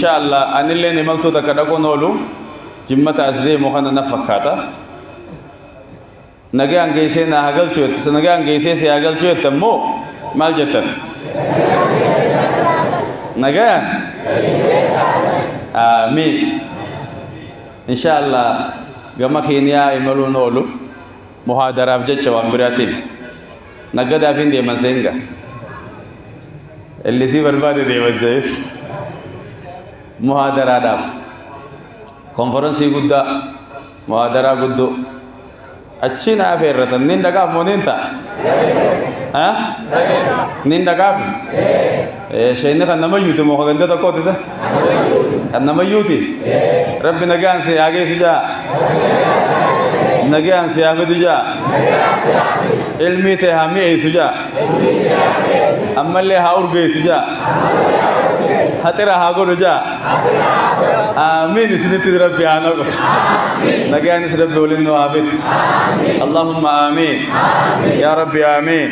Insha Allah anilleen imaltuu takka dhaquun oolu, jimmata as deemu kana na fakkaata. Nagaan geessee naa haa galchu jette, nagaan geessee si haa galchu jette immoo maal jettan? Nagaan? Aamiin. Insha Allah gama Keeniyaa imaluun oolu muhaadaraaf jecha, waan biraatiin. Naggadaaf hin deeman seenga. Illisii barbaade deeman seen. Muhaadaraadhaaf. Konferansii guddaa, muhaadaraa guddoo. Achi na afeerratan, nin dhaqaaf moo nin ta'a? Nin dhaqaaf? Sheeyni kan namayyuuti moo ganda tokkooti isa? Kan namayyuuti? Rabbi nagaan si haa geessu jaa. Nagaan si haa fidu jaa. Ilmii ta'e haa mi'eessu jaa. Ammallee haa urgeessu jaa. Haxira haa godhu jaa. Aamiin, isinitti Rabbi haa naqu. Nagaanis Rabbi waliin nu haa fidu. Allahumma aamiin. Yaa Rabbi, aamiin.